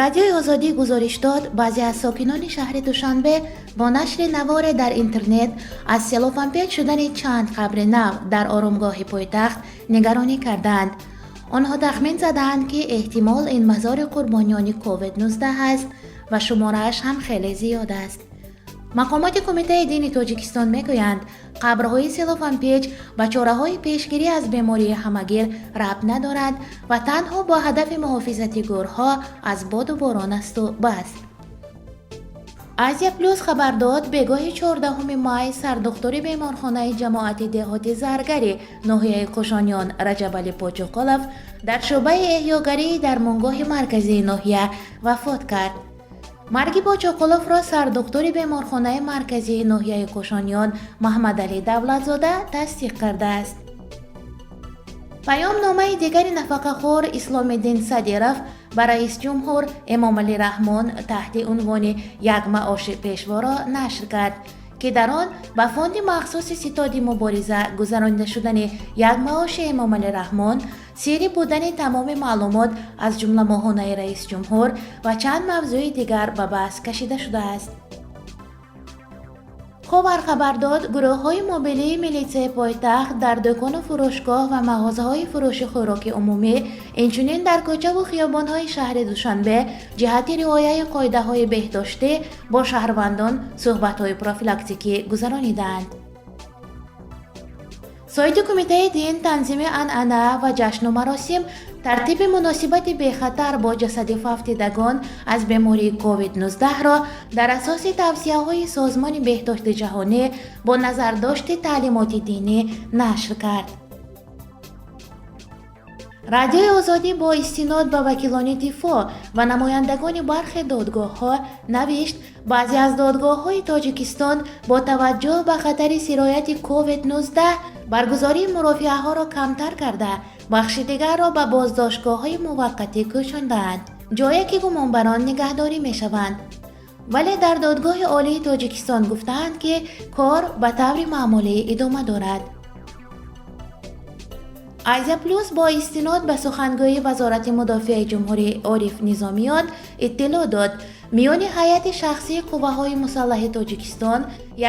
Радиои Озодӣ гузориш дод, баъзе аз сокинони шаҳри Душанбе бо нашри наворе дар интернет аз селофанпеч шудани чанд қабри нав дар оромгоҳи пойтахт нигаронӣ кардаанд. Онҳо тахмин задаанд, ки эҳтимол ин мазори қурбониёни COVID-19 аст ва шуморааш ҳам хеле зиёд аст. Мақомоти Кумитаи дини Тоҷикистон мегӯянд, қабрҳои селофанпеч ба чораҳои пешгирӣ аз бемории ҳамагир рабт надорад ва танҳо бо ҳадафи муҳофизати гӯрҳо аз боду борон асту бас. Азия Плюс хабар дод, бегоҳи 14 май сардухтури беморхонаи ҷамоати деҳоти Заргари ноҳияи Кӯшониён Раҷабалӣ Почуқулов дар шӯъбаи эҳёгарии дармонгоҳи марказии ноҳия вафот кард. Марги Почоқуловро сардухтури беморхонаи марказии ноҳияи Кӯшониён Маҳмадалӣ Давлатзода тасдиқ кардааст. Паёмномаи дигари нафақахӯр Исломиддин Садиров ба раисҷумҳур Эмомалӣ Раҳмон таҳти унвони «Як маоши пешворо» нашр кард, ки дар он ба фонди махсуси ситоди мубориза гузаронида шудани як маоши Эмомалӣ Раҳмон, сирри будани тамоми маълумот, аз ҷумла моҳонаи раисҷумҳур ва чанд мавзӯи дигар ба баҳс кашида шудааст. Ховар хабар дод, гурӯҳҳои мобилии милитсияи пойтахт дар дӯкону фурӯшгоҳ ва мағозаҳои фурӯши хӯроки умумӣ, инчунин дар кӯчаву хиёбонҳои шаҳри Душанбе ҷиҳати риояи қоидаҳои беҳдоштӣ бо шаҳрвандон суҳбатҳои профилактикӣ гузаронидаанд. Сайти Кумитаи дин, танзими анъана ва ҷашну маросим тартиби муносибати бехатар бо ҷасади фавтидагон аз бемории COVID-19-ро дар асоси тавсияҳои Созмони беҳдошти ҷаҳонӣ бо назардошти таълимоти динӣ нашр кард. Радиои Озодӣ бо истинод ба вакилони дифоъ ва намояндагони бархе додгоҳҳо навишт, баъзе аз додгоҳҳои Тоҷикистон бо таваҷҷӯҳ ба хатари сирояти COVID-19 баргузории мурофиаҳоро камтар карда, бахши дигарро ба боздоштгоҳҳои муваққатӣ кӯчондаанд, ҷое ки гумонбарон нигаҳдорӣ мешаванд. Вале дар Додгоҳи Олии Тоҷикистон гуфтаанд, ки кор ба таври маъмулӣ идома дорад. Азия Плюс бо истинод ба сухангӯи Вазорати мудофиаи ҷумҳурӣ Ориф Низомиён иттилоъ дод, миёни ҳайати шахсии қувваҳои мусаллаҳи Тоҷикистон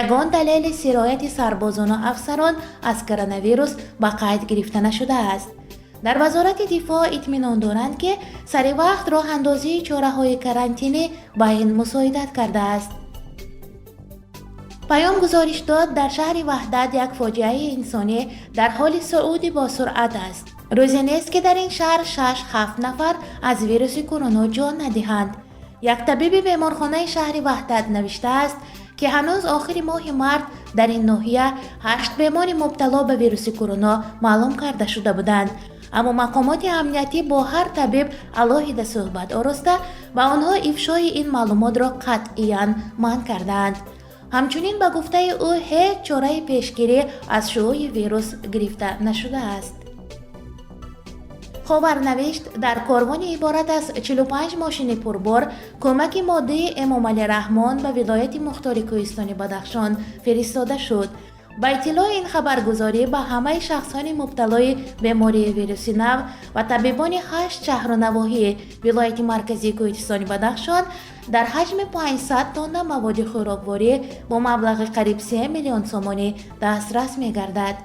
ягон далели сирояти сарбозону афсарон аз коронавирус ба қайд гирифта нашудааст. Дар Вазорати дифоъ итминон доранд, ки сари вақт роҳандозии чораҳои карантинӣ ба ин мусоидат кардааст. Паём гузориш дод, дар шаҳри Ваҳдат як фоҷиаи инсонӣ дар ҳоли сууди босуръат аст. Рӯзе нест, ки дар ин шаҳр шаш ҳафт нафар аз вируси короно ҷон надиҳанд. Як табиби беморхонаи шаҳри Ваҳдат навиштааст, ки ҳанӯз охири моҳи март дар ин ноҳия ҳашт бемори мубтало ба вируси короно маълум карда шуда буданд, аммо мақомоти амниятӣ бо ҳар табиб алоҳида суҳбат ороста, ба онҳо ифшои ин маълумотро қатъиян манъ кардаанд. Ҳамчунин, ба гуфтаи ӯ, ҳеҷ чораи пешгирӣ аз шуӯи вирус гирифта нашудааст. Ховар навишт, дар корвони иборат аз 45 мошини пурбор кӯмаки моддии Эмомалӣ Раҳмон ба вилояти мухтори Кӯҳистони Бадахшон фиристода шуд. Ба иттилои ин хабаргузорӣ, ба ҳамаи шахсони мубталои бемории вируси нав ва табибони ҳашт шаҳру навоҳии вилояти марказии Кӯҳистони Бадахшон дар ҳаҷми 500 тонна маводи хӯрокворӣ бо маблағи қариб 3 миллион сомонӣ дастрас мегардад.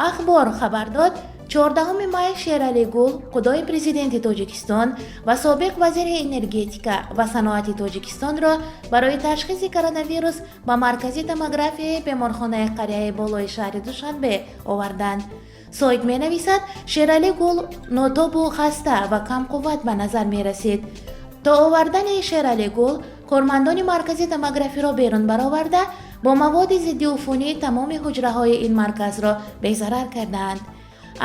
Ахбор хабар дод, 14 май Шералӣ Гул, худои президенти Тоҷикистон ва собиқ вазири энергетика ва саноати Тоҷикистонро барои ташхиси коронавирус ба маркази томографияи беморхонаи қарияи болои шаҳри Душанбе оварданд. Сайт менависад, Шералӣ Гул нотобу хаста ва камқувват ба назар мерасид. То овардани Шералӣ Гул кормандони маркази томографиро берун бароварда, бо маводи зиддиуфунӣ тамоми ҳуҷраҳои ин марказро безарар кардаанд.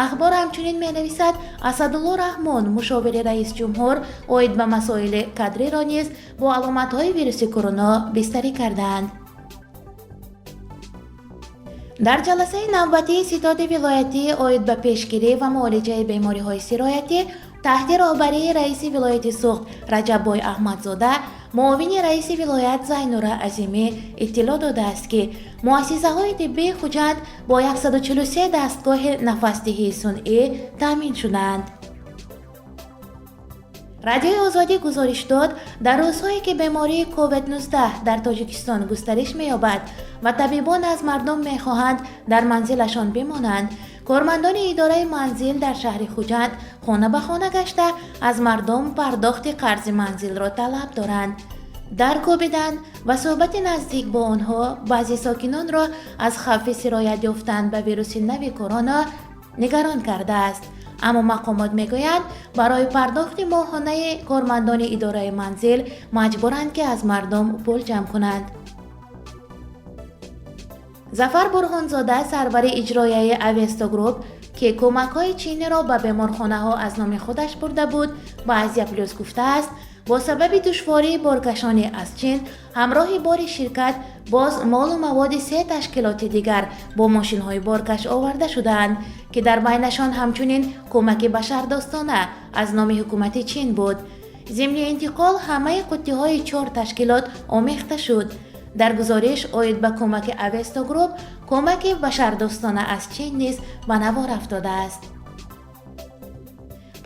Ахбор ҳамчунин менависад, Асадулло Раҳмон, мушовири раисҷумҳур оид ба масоили кадриро низ бо аломатҳои вируси короно бистарӣ кардаанд. Дар ҷаласаи навбатии ситоди вилоятӣ оид ба пешгирӣ ва муолиҷаи бемориҳои сироятӣ таҳти роҳбарии раиси вилояти Суғд Раҷаббой Аҳмадзода муовини раиси вилоят Зайнура Азимӣ иттилоъ додааст, ки муассисаҳои тиббии Хуҷанд бо 143 дастгоҳи нафасдиҳии сунъӣ таъмин шудаанд. Радиои Озодӣ гузориш дод, дар рӯзҳое ки бемории COVID-19 дар Тоҷикистон густариш меёбад ва табибон аз мардум мехоҳанд дар манзилашон бимонанд, кормандони идораи манзил дар шаҳри Хуҷанд хона ба хона гашта аз мардум пардохти қарзи манзилро талаб доранд. Дар кӯбидан ва суҳбати наздик бо онҳо баъзе сокинонро аз хавфи сироят ёфтан ба вируси нави корона нигарон кардааст. Аммо мақомот мегӯянд, барои пардохти моҳонаи кормандони идораи манзил маҷбуранд, ки аз мардум пул ҷамъ кунанд. Зафар Бурҳонзода, сарвари иҷроияи Авесто Груп, ки кӯмакҳои чиниро ба беморхонаҳо аз номи худаш бурда буд, ба Азия Плюс гуфтааст, бо сабаби душвории боркашонӣ аз Чин ҳамроҳи бори ширкат боз молу маводи се ташкилоти дигар бо мошинҳои боркаш оварда шудаанд, ки дар байнашон ҳамчунин кӯмаки башардӯстона аз номи ҳукумати Чин буд. Зимни интиқол ҳамаи қуттиҳои чор ташкилот омехта шуд. Дар гузориш оид ба кӯмаки Авесто Груп кӯмаки башардӯстона аз Чин низ ба навор афтодааст.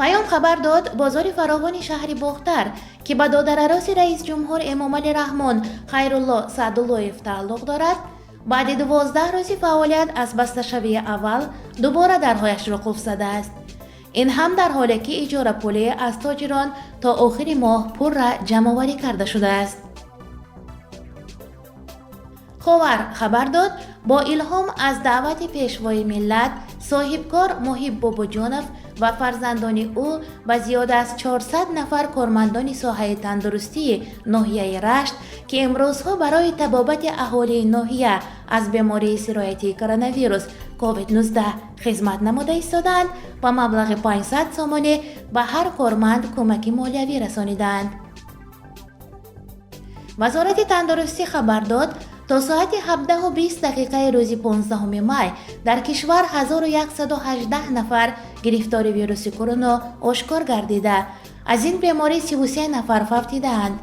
Паём хабар дод, бозори фаровони шаҳри Бохтар, ки ба додарароси раисҷумҳур Эмомалӣ Раҳмон Хайрулло Саъдуллоев тааллуқ дорад, баъди 12 рӯзи фаъолият аз басташавии аввал дубора дарҳояшро қулф задааст. Ин ҳам дар ҳоле ки иҷорапулӣ аз тоҷирон то охири моҳ пурра ҷамъоварӣ карда шудааст. Ховар хабар дод, бо илҳом аз даъвати Пешвои миллат соҳибкор Муҳиб Бобоҷонов ва фарзандони ӯ ба зиёда аз 400 нафар кормандони соҳаи тандурустии ноҳияи Рашт, ки имрӯзҳо барои табобати аҳолии ноҳия аз бемории сироятии коронавирус COVID-19 хизмат намуда истодаанд, ба маблағи 500 сомонӣ ба ҳар корманд кӯмаки молиявӣ расонидаанд. Вазорати тандурустӣ хабар дод, то соати 17:20 дақиқаи рӯзи 15 май дар кишвар 1118 нафар гирифтори вируси корона ошкор гардида, аз ин беморӣ 33 нафар фавтидаанд.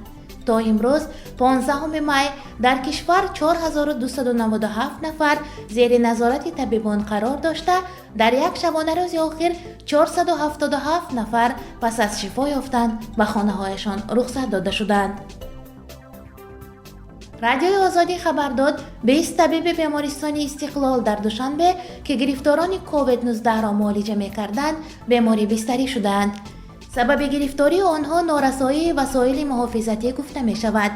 То имрӯз, 15 май, дар кишвар 4297 нафар зери назорати табибон қарор дошта, дар як шабонарӯзи охир 477 нафар пас аз шифо ёфтан ба хонаҳояшон рухсат дода шуданд. Радиои Озодӣ хабар дод, 20 табиби бемористони Истиқлол дар Душанбе, ки гирифторони COVID-19-ро муолиҷа мекарданд, беморӣ бистарӣ шудаанд. Сабаби гирифтории онҳо норасоии васоили муҳофизатӣ гуфта мешавад.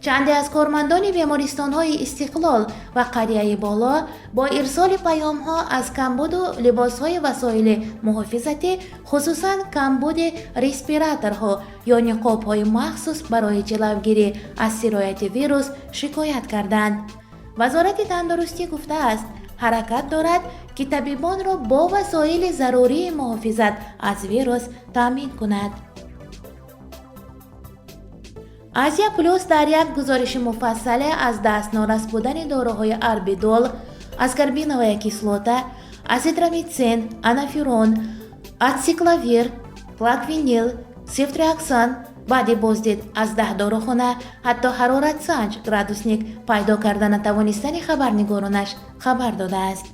Чанде аз кормандони бемористонҳои Истиқлол ва Қарияи Боло бо ирсоли паёмҳо аз камбуду либосҳои васоили муҳофизатӣ, хусусан камбуди респираторҳо ё ниқобҳои махсус барои ҷилавгирӣ аз сирояти вирус шикоят карданд. Вазорати тандурустӣ гуфтааст, ҳаракат дорад, ки табибонро бо васоили зарурии муҳофизат аз вирус таъмин кунад. Азия Плюс дар як гузориши муфассале аз дастнорас будани доруҳои арбидол, аскорбиновая кислота, азитромитсин, анаферон, ацикловир, плаквенил, сефтриаксон баъди боздид аз 10 дорухона ҳатто ҳароратсанҷ, градусник пайдо карда натавонистани хабарнигоронаш хабар додааст.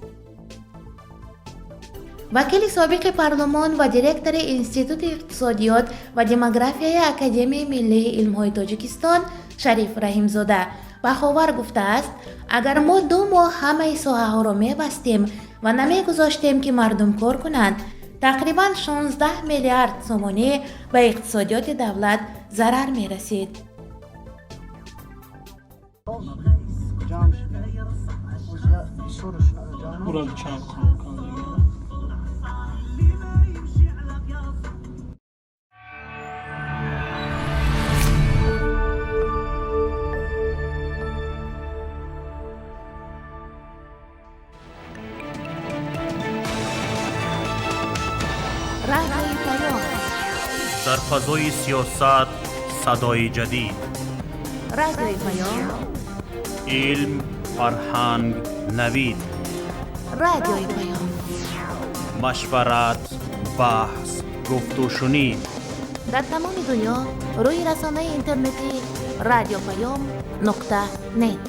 Вакили собиқи парлумон ва директори Институти иқтисодиёт ва демографияи Академияи миллии илмҳои Тоҷикистон Шариф Раҳимзода ба Ховар гуфтааст, агар мо 2 моҳ ҳамаи соҳаҳоро мебастем ва намегузоштем, ки мардум кор кунанд, тақрибан 16 миллиард сомонӣ ба иқтисодиёти давлат зарар мерасид. Ҷамъ шуд. Бисёрш ҷамъ. Ура чанд кандагӣ? Радиои Паём. Дар фазои сиёсат садои ҷадид. Радиои Паём. Илм, фарҳанг, навид. Радиои Паём. Машварат, баҳс, гуфтушунид. Дар тамоми дунё рӯи расонаи интернетӣ радиопаём.нет.